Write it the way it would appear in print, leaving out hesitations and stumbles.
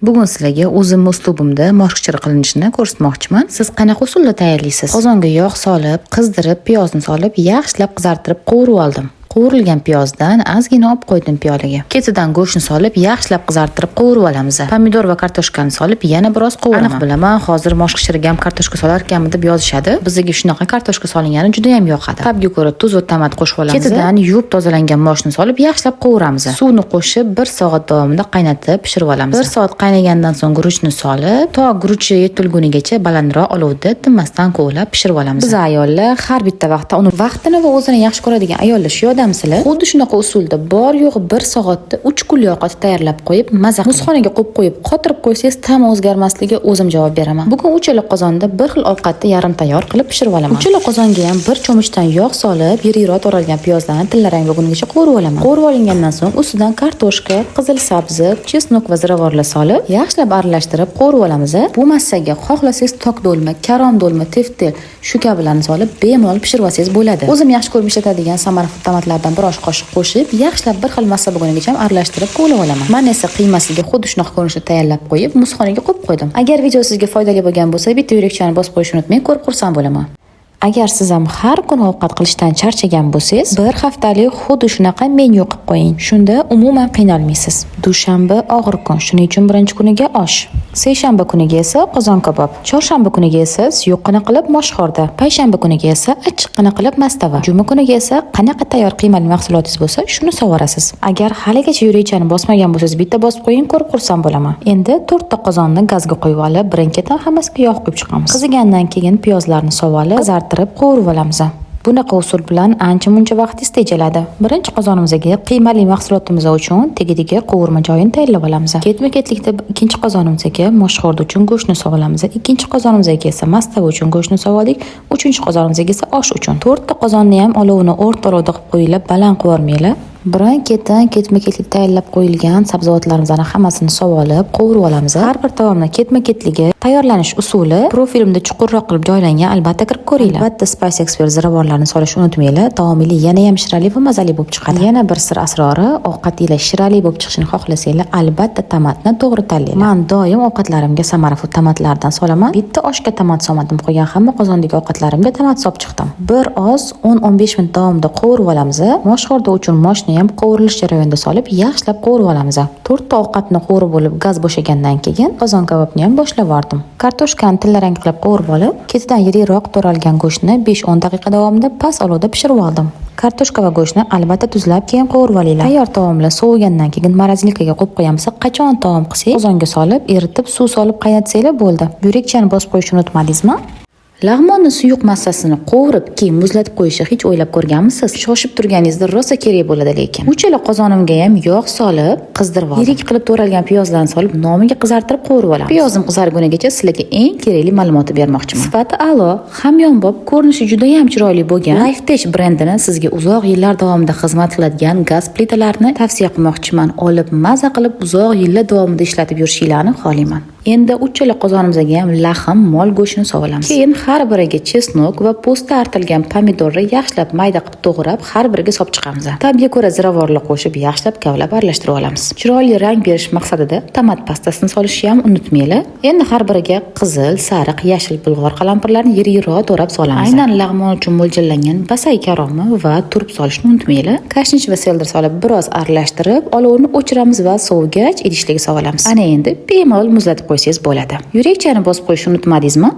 Bugun sizlarga o'zimni uslubimda mosh qichiri qilinishini ko'rsatmoqchiman. Siz qanaqa usulda tayyorlaysiz? Qozonga yog' solib, qizdirib, piyozni solib, yaxshilab qizartirib qovurib oldim. Qovurilgan piyozdan ozgina olib qo'ydim piyolaga. Ketidan go'shtni solib, yaxshilab qizartirib qovurib olamiz. Pomidor va kartoshkani solib, yana biroz qovuraman. Aniq bilaman, hozir mosh qichiriga ham kartoshka solarkanmi deb yozishadi. Bizga shunaqa kartoshka solingani juda ham yoqadi. Ta'bga ko'ra tuz va tomat qo'shib olamiz. Ketidan yuvib tozalangan moshni solib, yaxshilab qovuramiz. Suvni qo'shib, 1 soat davomida qaynatib pishirib olamiz. 1 soat qaynagandan so'ng guruchni solib, to guruchi yetilgunigacha balandroq olovda tinmasdan kovlab pishirib olamiz. Biz ayollar har bitta vaqtda uni vaqtini va o'zini yaxshi ko'radigan ayollar shu yoqdamisizlar? Xuddi shunaqa usulda bor yo'g'i 1 soatda 3 kunlik ovqat tayyorlab qo'yib, maza qilib, muzxonaga qo'yib qo'yib, qotirib qo'ysangiz, ta'mi o'zgarmasligiga o'zim javob beraman. Bugun uchala qozonda bir xil ovqatni yarim tayyor qilib pishirib olaman. Uchala qozonga ham bir cho'michdan yog' solib, yirikroq to'ralgan piyozlarni tillarang bo'lgunigacha qovurib olaman. Qovurib olingandan so'ng ustidan kartoshka, qizil sabzi, чеснок va ziravorlar solib, yaxshilab aralashtirib qovurib olamiz. Bu massaga xohlasangiz tok do'lma, karom do'lma, teftel shu kabilarni solib bemalol pishirib olsangiz bo'ladi. O'zim yaxshi ko'rib ishlatadigan Samara tomatlardan bir osh qoshiq qo'shib, yaxshilab bir xil massa bo'lgunigacha aralashtirib qovurib olaman. Man esa qiymasiga xuddi shunaqa ko'rinishda tayyorlab qo'yib, muzxonaga qo'yib qo'ydim. Agar video sizga foydali bo'lgan bo'lsa, bitta yurakchani bosib qo'yishni unutmang, ko'rib xursand bo'laman. Agar siz ham har kuni ovqat qilishdan charchagan bo'lsangiz, bir haftalik xuddi shunaqa menyu qilib qo'ying. Shunda umuman qiynalmaysiz. Dushanba og'ir kun, shuning uchun birinchi kuniga osh. Seshanba kuniga esa qozon kabob, chorshanba kuniga esa suyuqqina qilib moshxo'rda, payshanba kuniga esa achchiqqina qilib mastava, juma kuniga esa qanaqa tayyor qiymali mahsulotingiz bo'lsa, shuni sovorasiz. Agar haligacha yurakchani bosmagan bo'lsangiz, bitta bosib qo'ying, ko'rib xursand bo'laman. Endi to'rtta qozonni gazga qo'yib olib, birin-ketin hammasiga yog' quyib chiqamiz. Qizigandan keyin piyozlarni solib olib, qizartirib qovurib olamiz. Bunaqa usul bilan ancha-muncha vaqtingiz tejaladi. Birinchi qozonimizga qiymali mahsulotimiz uchun tagidagi qovurma joyini tayyorlab olamiz. Ketma-ketlikda ikkinchi qozonimizga moshxo'rda uchun go'shtni solib olamiz. Ikkinchi qozonimizga esa mastava uchun go'shtni solib oldik. Uchinchi qozonimizga esa osh uchun. To'rtta qozonni ham olovini o'rta olovda qilib qo'yinglar, baland qilib yubormanglar. Birin-ketin ketma-ketlik tayyorlab qo'yilgan sabzavotlarimizni hammasini solib olib, qovurib olamiz. Har bir taomni ketma-ketligi, tayyorlanish usuli profilimda chuqurroq qilib joylangan, albatta kirib ko'ringlar. Albatta Spice Expert ziravorlarni solishni unutmanglar. Taomingiz yana ham shirali va mazali bo'lib chiqadi. Yana bir sir asrori, ovqatinglar shirali bo'lib chiqishini xohlasanglar, albatta tomatni to'g'ri tanlanglar. Man doim ovqatlarimga Samara Food tomatlardan solaman. Bitta oshga tomat solmadim, qolgan hamma qozondagi ovqatlarimga tomat solib chiqdim. Bir oz 10-15 minut davomida qovurib olamiz. Moshxo'rda uchun moshni ham qovurilish jarayonida solib, yaxshilab qovurib olamiz. To'rtta ovqatni qovurib bo'lib, gaz bo'shagandan keyin qozon kabobni ham boshlab yubordim. Kartoshkani tillarang qilib qovurib olib, ketidan yirikroq to'ralgan go'shtni 5-10 daqiqa davomida past olovda pishirib oldim. Kartoshka va go'shtni albatta tuzlab keyin qovurib olinglar. Tayyor taomlar sovigandan keyin морозилка ga qo'yib qo'yamiz. Qachon taom qilsak, qozonga solib, eritib, suv solib qaynatsanglar bo'ldi. Yurakchani bosib qo'yishni unutmadingizmi? Lag'monni suyuq massasini qovurib, keyin muzlatib qo'yishni hech o'ylab ko'rganmisiz? Shoshib turganingizda rosa kerak bo'ladi lekin. Uchala qozonimga ham yog' solib, qizdirib oldim. Yirik qilib to'ralgan piyozlarni solib, nomiga qizartirib qovurib olamiz. Piyozim qizargunigacha sizlarga eng kerakli ma'lumotni bermoqchiman. Sifati a'lo, hamyonbop, ko'rinishi juda ham chiroyli bo'lgan Lifetech brendini sizga uzoq yillar davomida xizmat qiladigan gaz plitalarni tavsiya qilmoqchiman. Olib, maza qilib uzoq yillar davomida ishlatib yurishinglarni xohlayman. Endi uchala qozonimizga ham lahm mol go'shtini solamiz. Keyin har biriga чеснок va po'sti artilgan pomidorni yaxshilab mayda qilib to'g'rab, har biriga solib chiqamiz. Ta'bga ko'ra ziravorlar qo'shib, yaxshilab kavlab aralashtirib olamiz. Chiroyli rang berish maqsadida tomat pastasini solishni ham unutmanglar. Endi har biriga qizil, sariq, yashil bulg'or qalampirlarni yirik-yiroq to'rab solamiz. Aynan lag'mon uchun mo'ljallangan basay karomi va turp solishni unutmanglar. Kashnich va selder solib biroz aralashtirib, olovni o'chiramiz va sovugach idishlarga solamiz. Ana endi bemalol muzlatib qo'ysangiz bo'ladi. Yurakchani bosib qo'yishni unutmadingizmi?